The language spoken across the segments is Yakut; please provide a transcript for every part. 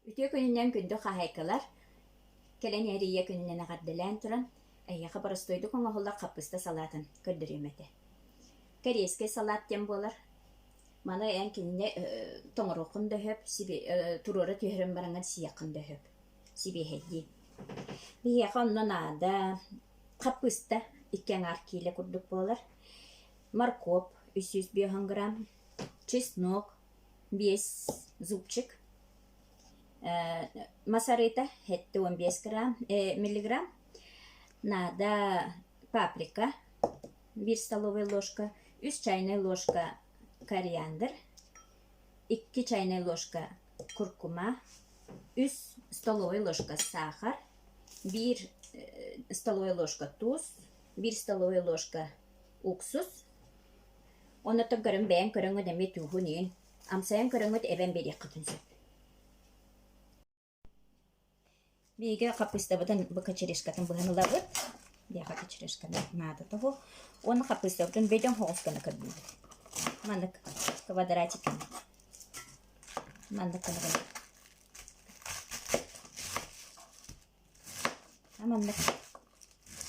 Үтүө күнүнэн күндү хаһаайкалар! Кэлэн иһэр ийэ күнүнэн эҕэрдэлээн туран, эһиэхэ боростуойдук оҥоһуллар хаппыыста салаатын көрдөрүөм этэ. Кэриэскэй салаат диэн буолар. Маны эн кинини тоҥоруоххун да сөп, туруора түһэрэн бараҥҥын сиэххин да сөп, сибиэһэйдии. Биһиэхэ онно наада хаппыыста икки аҥаар киилэ курдук буолар, моркуоп 350 грамм, чеснок биэс зубчик, мас арыыта 75 грамм, миллиграмм, наада паприка биир столовай ложка, үс чайнай ложка кориандр, икки чайнай ложка куркума, үс столовай ложка сахар, биир столовай ложка туус, биир столовай ложка уксус. Оннуттан көрөн бэйэҥ көрөҥҥүт эмиэ тууһун иин, амсайан көрөҥҥүт эбэн биэриэххитин сөп. Биһиги хаппыыстабытын бу кочережкатын быһан ылабыт. Биһиэхэ кочережканы наада тоһу. Уонна хаппыыстабытын бөдөҥ соҕус гына көрдүүбүт. Маннык квадратиками. Маннык гына Маннык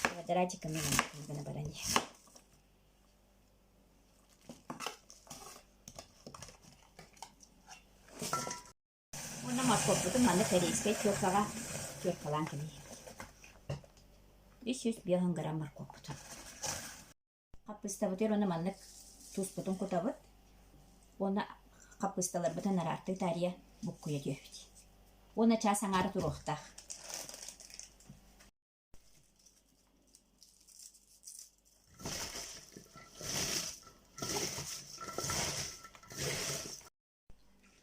квадратиками гына баран иһэр. Уонна моркуоппутун манна корейскай теркаҕа теркалаан кэбиһиэхпит. 350 грамм моркуоппутун. Хаппыыстабытыгар уонна маннык тууспутун кутабыт уонна хаппыысталарбытын араартыы таарыйа буккуйа түһэбит. Уонна чаас аҥаара туруохтаах.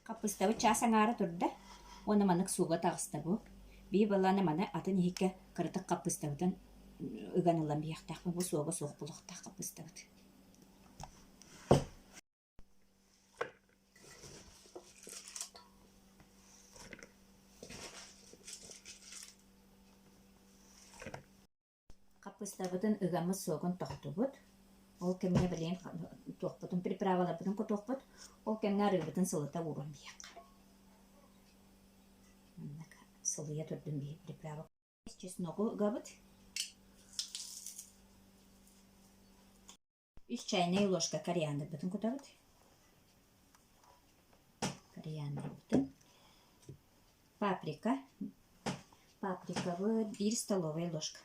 Хаппыыстабыт чаас аҥаара турда уонна маннык сууга таҕыста бу. Биир балаана маны атын иһиккэ кыратык хаппыыстабытын ыган ылан биһиэхтээхпин бу суога суох буолуохтаах хаппыыстабыт. Хаппыыстабытын ыгаммыт суогун тохтубут. Ол кэмҥэ билигин туохпутун приправаларбытын кутуохпут. Ол кэмҥэ арыыбытын сылыта ууран биһиэххэ. Маннык сылыйа турдун биһи приправа. Чесногу ыгабыт. Үс чайнай ложка кориандрбытын кутабыт. Кориандрбытын. Паприка. Паприкабыт биир столовая ложка.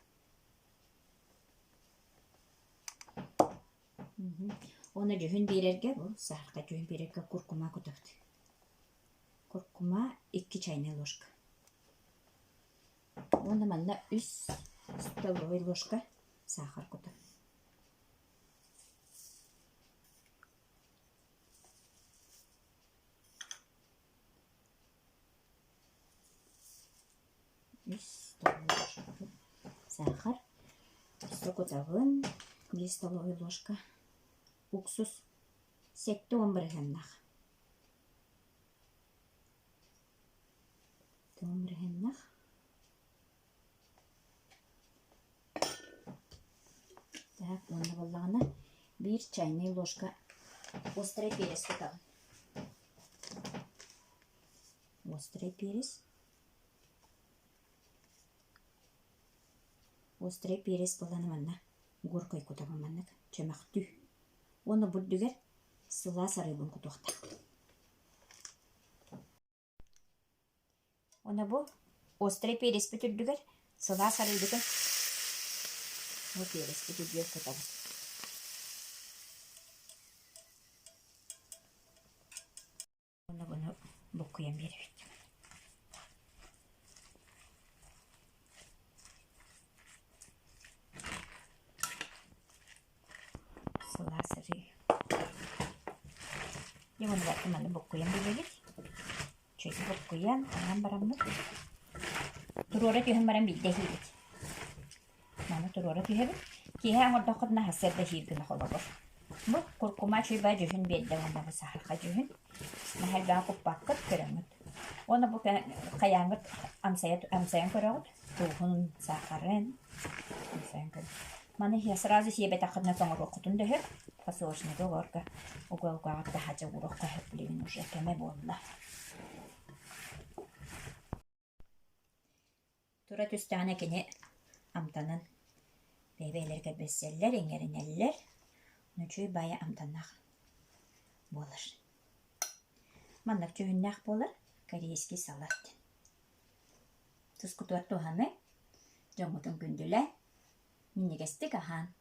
Уонна дьүһүн биэрэргэ, бу саахарга дьүһүн биэрэргэ куркума кутабыт. Куркума икки чайнай ложка. Уонна манна үс столовай ложка саахар кутабыт. Үс столовай ложка саахар, сокутабын, биир столовай ложка уксус, 70 бырыһыаннаах. 70 бырыһыаннаах. Так, уонна буоллаҕына биир чайнай ложка острай перец кутаҕын. Острай перец. Острай перец буоллаҕына манна горкой кутабын маннык чөмөхтүү. Уонна бу үрдүгэр сылаас арыыбын кутуохтаахпын. Уонна бу острай переспит үрдүгэр сылаас арыыбытын бу переспит үрдүгэр кутабыт. Уонна буну буккуйан биэрэбит. Сылаас арыы. Дьэ уонна маны буккуйан биэрэбит. Чэйи буккуйан, таҥан бараммыт туруора түһэн баран биирдэ иһиибит. Маны туруора түһэбит. Киэһэ оҥордоххутуна сарсыарда иһиир гына холобур. Бу куркума чуйбаа дьүһүн биэрдэ уонна бу саһарха дьүһүн. Наһаа элбэҕи куппаккыт, көрөҥҥүт. Уонна бу хайааҥҥыт амсайа амсайан көрөҕүт. Тууһун, саахарын амсайан көрөҕүт. Маны сразу сиэбэтэххитинэ тоҥоруоххутун да сөп. Посылочнайга угарга уга-угаҕа таһаадьа ууруохха сөп билигин уже кэмэ буолла. Тура түстэҕинэ кини амтанын бэйэ-бэйэлэригэр билсэллэр, иҥэринэллэр, үчүгэй баайа амтаннаах буолар. Маннык дьүһүннээх буолар корейский салат диэн. Тускутугар туһаны, дьоҥҥутун күндүлээн, минньигэстик аһаан.